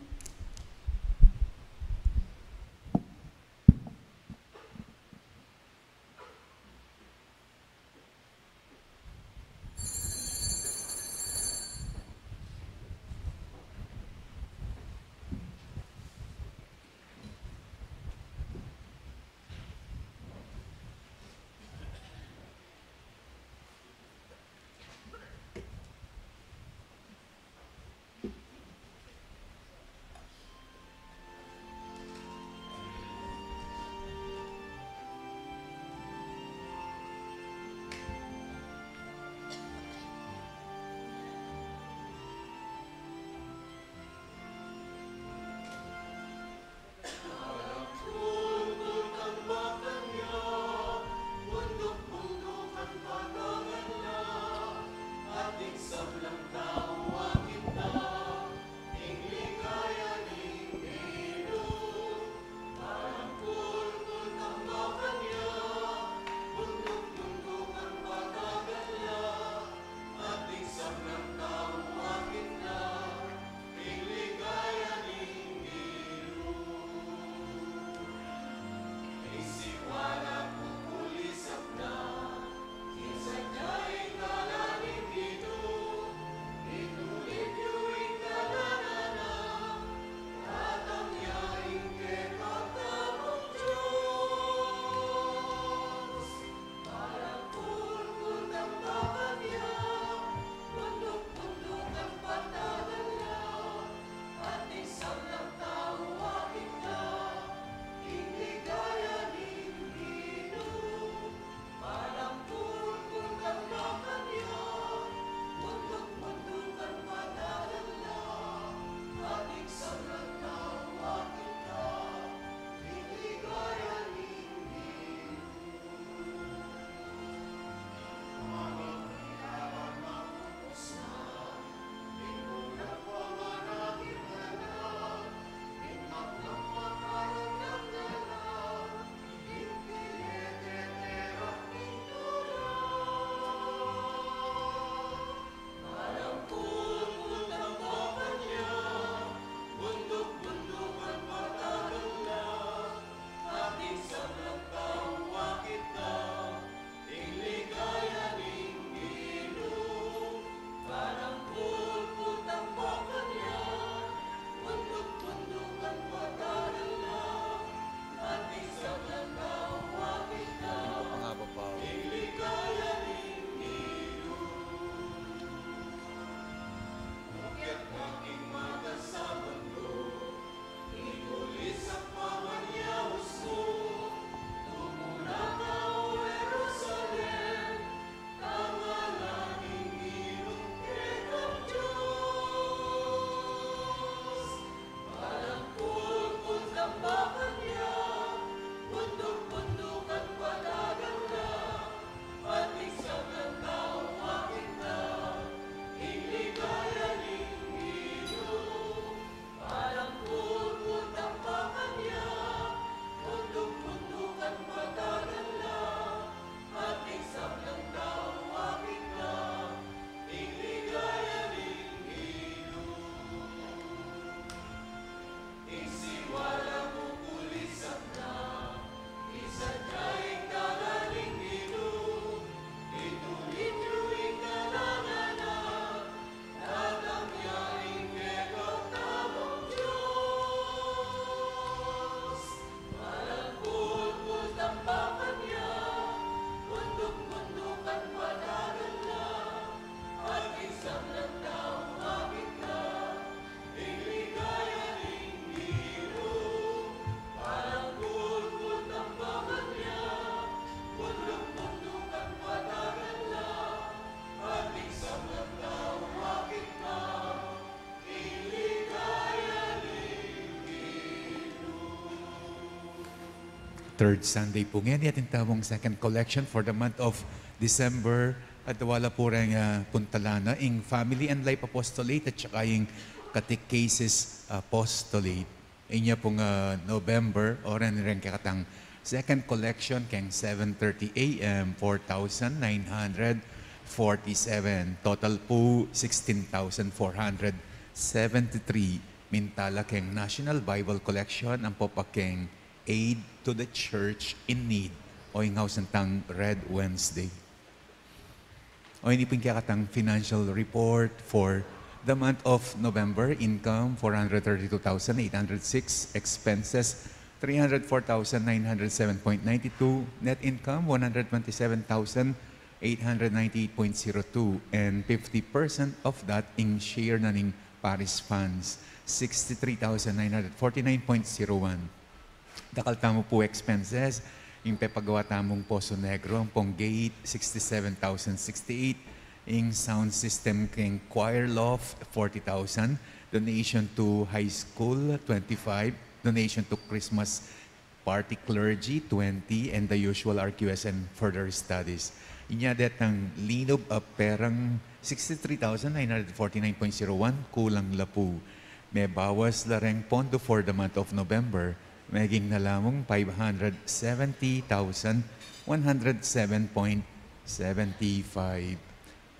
Third Sunday pu ngeni, atin tamung second collection for the month of December. At wala pu reng, ah, puntalan na ing Family and Life Apostolate at saka ing Catechesis Apostolate. Inya pung, ah, November, oran reng kekatang second collection keng seven thirty A M, four thousand nine hundred forty-seven. Total pu, sixteen thousand four hundred seventy-three. Mintala keng National Bible Collection, ampo pa keng Aid to the Church in Need, o ing ausan tang Red Wednesday. O ini pung kekatang financial report for the month of November: income, four hundred thirty-two thousand eight hundred six; expenses, three hundred four thousand nine hundred seven point nine two; net income, one hundred twenty-seven thousand eight hundred ninety-eight point zero two, and fifty percent of that ing share na ning parish funds, sixty-three thousand nine hundred forty-nine point zero one. Dakal tamu pu expenses: ing pepagawa tamung Poso Negro ampong gate, sixty-seven thousand sixty-eight; ing sound system keng choir loft, forty thousand; donation to high school, twenty-five; donation to Christmas party clergy, twenty; and the usual R Q S and further studies. Inya detang linub a perang sixty-three thousand nine hundred forty-nine point zero one, kulang la pu. Mebawas la reng pondo for the month of November, meging na lamung five hundred seventy thousand one hundred seven point seventy-five.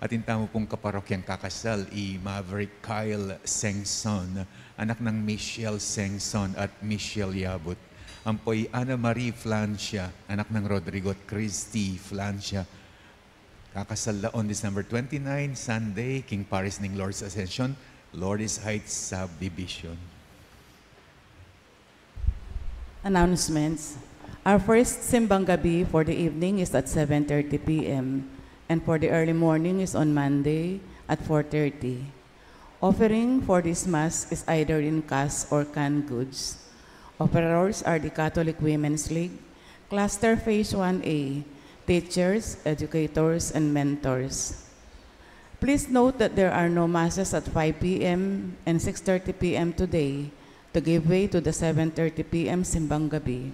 Atin tamu pung kaparokyang kakasal, i Maverick Kyle Sengson, anak nang Michelle Sengson at Michelle Yabut, ampo i Ana Marie Flancia, anak nang Rodrigo at Christy Flancia. Kakasal la on December twenty-nine, Sunday, king parish ning Lord's Ascension, Lourdes Heights Subdivision. Announcements. Our first simbang gabi for the evening is at seven thirty P M, and for the early morning is on Monday at four thirty. Offering for this Mass is either in cash or canned goods. Offerers are the Catholic Women's League, Cluster Phase one A, teachers, educators, and mentors. Please note that there are no masses at five P M and six thirty P M today to give way to the seven thirty P M simbang gabi.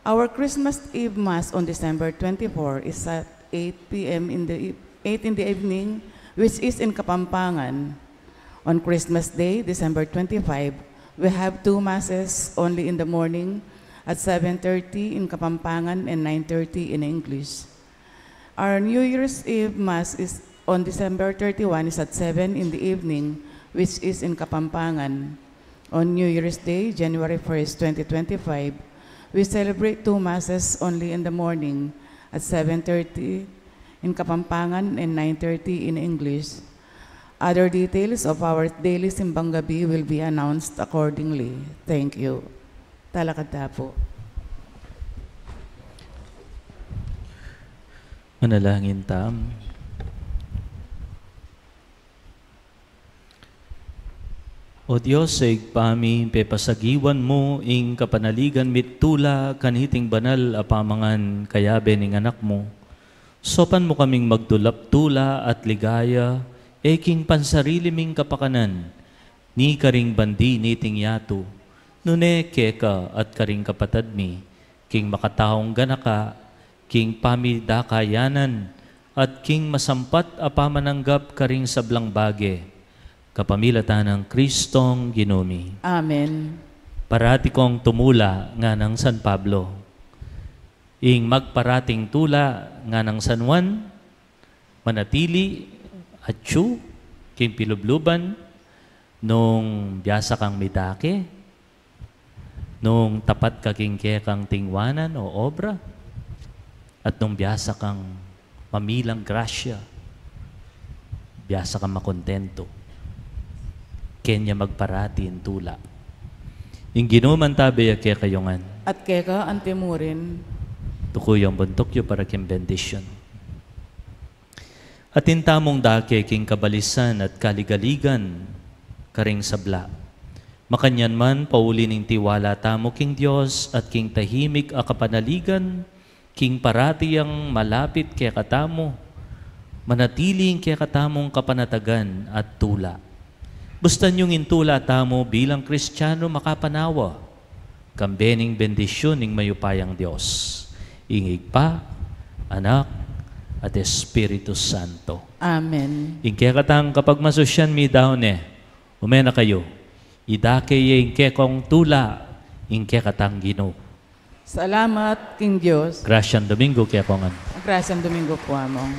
Our Christmas Eve Mass on December twenty-four is at eight P M in the e-, eight in the evening, which is in Kapampangan. On Christmas Day, December twenty-five, we have two masses only in the morning at seven thirty in Kapampangan and nine thirty in English. Our New Year's Eve Mass is on December thirty-one, is at seven in the evening, which is in Kapampangan. On New Year's Day, January first, twenty twenty-five, we celebrate two masses only in the morning at seven thirty in Kapampangan and nine thirty in English. Other details of our daily simbang gabi will be announced accordingly. Thank you. Talakad ta pu. Manalangin tamu. O Dios, Ibpa mi, pepasagiwan mu ing kapanaligan mit tula kaniting banal a pamangan kayabe ning Anak mu. Saupan mu kaming magdulap tula at ligaya, e king pansarili ming kapakanan, ni karing bandi niting yatu, nune keka at karing kapatad mi, king makataung ganaka, king pamidakayanan, at king masampat a pamananggap karing sablang bage, kapamilatan nang Kristong Ginu mi. Amen. Parati kong tumula, nganang San Pablo. Ing magparating tula, nganang San Juan, manatili, atyu, king pilubluban, nung biasa kang midake, nung tapat ka king kekang tingwanan o obra, at nung biasa kang mamilang grasya, biasa kang makontento. Kenya magparati ing tula. Ing Ginu mantabe ya kekayu ngan. At keka antimurin. Tuku yu ing buntuk yu para king bendisyun. Atin tamung dake king kabalisan at kaligaligan karing sabla. Makanyan man, pauli ning tiwala tamu king Dios at king tahimik a kapanaligan, king parati yang malapit kekatamu, manatili ing kekatamung kapanatagan at tula. Bustan yung ing tula tamu bilang Kristiyanu makapanawa, Kambe ning bendisyun ning mayupayang Dios, ing Ibpa, Anak, at Espiritu Santo. Amen. Ing kekatang kapagmasusyan, midaun ne, ume na kayu. Idake ye ing kekong tula, ing kekatang Ginu. Salamat king Dios. Grasyang Domingo kekong ngan. Grasyang Domingo pu, Among.